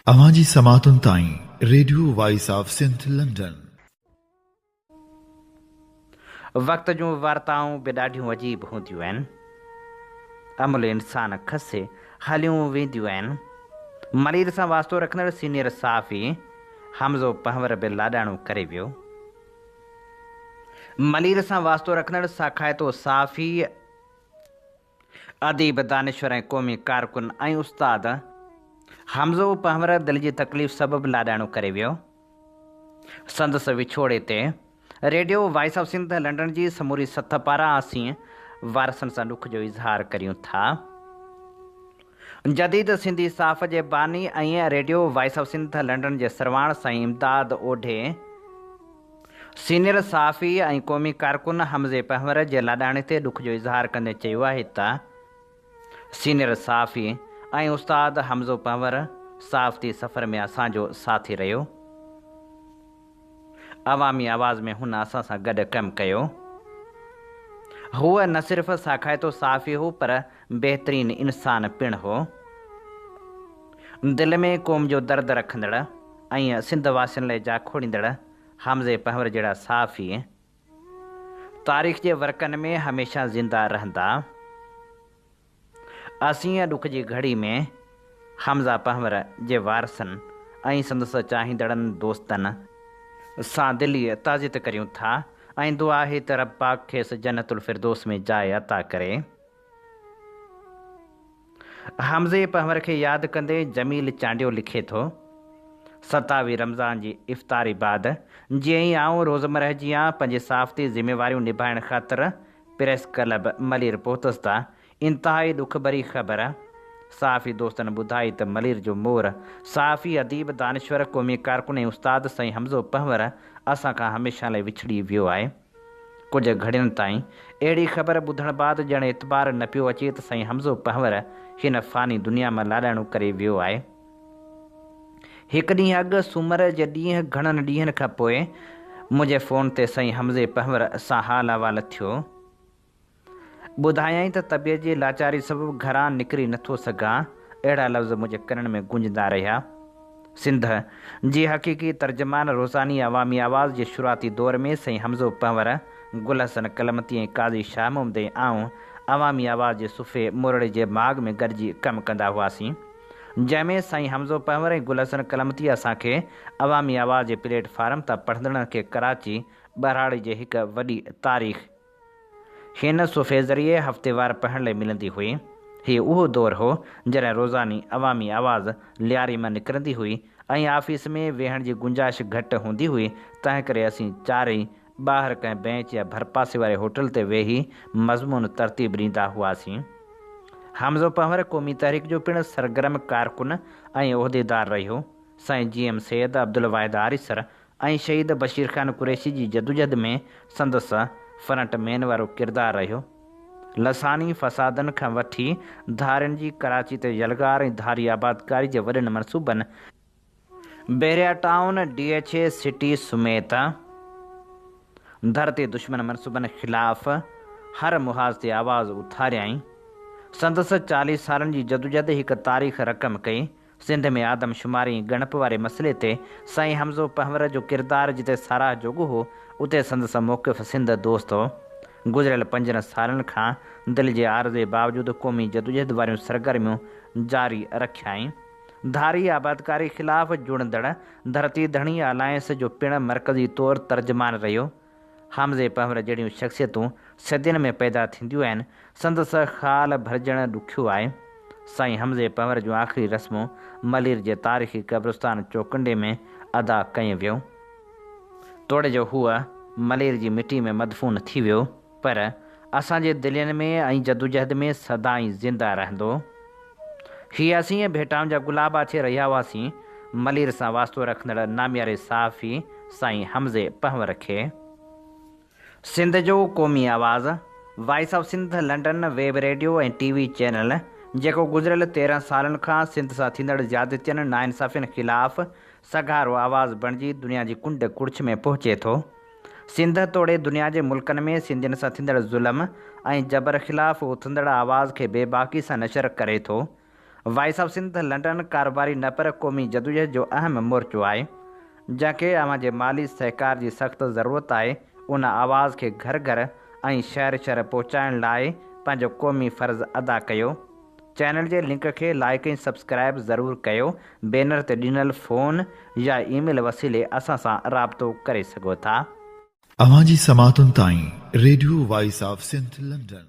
اوهان جي سماعتن تائين radio voice of Sindh London. وقت جون وارتائون به ڏاڍيون عجيب هونديون آهن. املهه انسان کسي هليون وينديون آهن. ملير سان واسطو رکندڙ سينيئر صحافي حمزو پنهور به لاڏاڻو ڪري ويو. ملير سان واسطو رکندڙ ساکائتو صحافي، اديب، دانشور ۽ قومي ڪارڪن ۽ استاد حمزو پنهور دل جي تڪليف سبب لاڏاڻو ڪري ويو. سندس وڇوڙي تي radio voice of Sindh London جي سموري سٿ پاران اسين وارثن سان ڏک جو اظهار ڪريون ٿا. جديد سنڌي صحافت جي باني ۽ radio voice of Sindh London جي سرواڻ سائين امداد اوڍي، سينيئر صحافي ۽ قومي ڪارڪن حمزي پنهور جي لاڏاڻي تي ڏک جو اظهار ڪندي چيو آهي ته سينيئر صحافي ۽ استاد حمزو پنهور صحافتي سفر ۾ اسان جو ساٿي رهيو. عوامي آواز ۾ هن اسان سان گڏ ڪم ڪيو. هو نه صرف ساکائتو صحافي هو پر بهترين انسان پڻ هو. دل ۾ قوم جو درد رکندڙ ۽ سنڌ واسين لاء جاکوڙيندڙ حمزي پنهور جهڙا صحافي تاريخ جي ورقن ۾ هميشه زنده رهندا. اسين ڏک جي گهڙي ۾ حمزه پنهور جي وارثن ۽ سندس چاهيندڙن دوستن سان دلي تعزيت ڪريون ٿا ۽ دعا آهي ته رب پاڪ کيس جنت الفردوس ۾ جاء عطا ڪري. حمزي پنهور کي ياد ڪندي جميل چانڊيو لکي ٿو، ستاويهه رمضان جي افطاري بعد جيئن ئي آئون روزمرهه جيان پنهنجي صحافتي ذميواريون نڀائڻ خاطر پريس ڪلب ملير پهتس ته انتهائي ڏک ڀري خبر صحافي دوستن ٻڌائي ته ملير جو مور صحافي، اديب، دانشور، قومي ڪارڪن ۽ استاد سائين حمزو پنهور اسان کان هميشه لاء وڇڙي ويو آهي. ڪجهه گهڙين تائين اهڙي خبر ٻڌڻ بعد ڄڻ اعتبار نه پيو اچي ته سائين حمزو پنهور هن فاني دنيا مان لاڏاڻو ڪري ويو آهي. هڪ ڏينهن اڳ سومر جي ڏينهن گهڻن ڏينهن کان پوء منهنجي فون تي سائين حمزي پنهور سان حال احوال ٿيو. ٻڌايائين ته طبيعت جي لاچاري سبب گهران نڪري نه ٿو سگهان. اهڙا لفظ منهنجي ڪنن ۾ گونجندا رهيا. سنڌ جي حقيقي ترجمان روزاني عوامي آواز جي شروعاتي دور ۾ سائين حمزو پنهور، گل حسن ڪلمتي ۽ قاضي شاهه محمد ۽ آئون عوامي آواز جي صفحي مورڙي جي ماڳ ۾ گڏجي ڪم ڪندا هئاسين. جنهن ۾ سائين حمزو پنهور ۽ گل حسن ڪلمتي اسان کي عوامي آواز جي پليٽ فارم تان پڙهندڙن کي ڪراچي ٻهراڙي جي هڪ وڏي تاريخ هن صفحي ذريعي هفتيوار پڙهڻ لاء ملندي هئي. هي اهو دور هو، جڏهن روزاني عوامي آواز لياري مان نڪرندي هئي ۽ آفيس ۾ ويهڻ جي گنجائش گهٽ هوندي هئي، تنهنڪري اسين چارئي ٻاهر ڪنهن بئنچ يا ڀرپاسي واري هوٽل تي ويهي مضمون ترتيب ڏيندا هئاسين. حمزو پنهور قومي تحريڪ جو پڻ سرگرم ڪارڪن ۽ عهديدار رهيو. سائين جي ايم سيد، عبدالواحد آريسر ۽ شهيد بشير خان قريشي جي جدوجھد ۾ سندس فرنٽ مين وارو ڪردار رهيو. لساني فسادن کان وٺي ڌارين جي ڪراچي تي يلغار ۽ ڌاري آبادڪاري جي وڏن منصوبن، Bahria town, D H A city سميت ڌرتي دشمن منصوبن خلاف هر محاذ تي آواز اٿاريائين. سندس 40 سالن جي جدوجھد هڪ تاريخ رقم ڪئي. سنڌ ۾ آدمشماري ۽ ڳڻپ واري مسئلي تي سائين حمزو پنهور جو ڪردار جتي ساراهه جوڳو هو، اتي سندس موقف سنڌ دوست هو. گذريل پنجن سالن کان دل جي عارضي باوجود قومي جدوجهد واريون سرگرميون جاري رکيائين. ڌاري آبادڪاري خلاف جڙندڙ ڌرتي ڌڻي الائنس جو پڻ مرڪزي طور ترجمان رهيو. حمزي پنهور جهڙيون شخصيتون صدين ۾ پيدا ٿينديون آهن، سندس خال ڀرجڻ ڏکيو آهي. سائين حمزي پنهور جون آخري رسمون ملير جي تاريخي قبرستان چوڪنڊي ۾ ادا ڪيون ويون. توڙي جو هو ملير جي مٽي ۾ مدفون ٿي ويو، پر اسان جي دلين ۾ ۽ جدوجهد ۾ سدائين زنده رهندو. هي اسين ڀيٽائن جا گلاب آڇي رهيا هئاسين، ملير سان واسطو رکندڙ نامياري صحافي سائين حمزي پنهور کي. سنڌ جو قومي آواز، voice of Sindh London web radio ۽ T V channel, جيڪو گذريل 13 سالن کان سنڌ سان ٿيندڙ زيادتين، ناانصافين خلاف سگهارو آواز بڻجي دنيا جي ڪنڊ ڪڙڇ ۾ پهچي ٿو. سنڌ توڙي دنيا جي ملڪن ۾ سنڌين سان ٿيندڙ ظلم ۽ جبر خلاف اٿندڙ آواز کي بيباڪي سان نشر ڪري ٿو. وائس آف سنڌ لنڊن ڪاروباري نه پر قومي جدوجهد جو اهم مورچو آهي، جنهن کي اوهان جي مالي سهڪار جي سخت ضرورت آهي، ان آواز کي گهر گهر ۽ شهر شهر پهچائڻ لاء پنهنجو قومي فرض ادا ڪيو. چينل جي لنڪ کي لائيڪ ۽ سبسڪرائيب ضرور ڪيو، بينر تي ڏنل فون يا اي ميل وسيلي اسان سان رابطو ڪري سگهو ٿا. اوهان جي سماعتن تائين radio voice of Sindh London.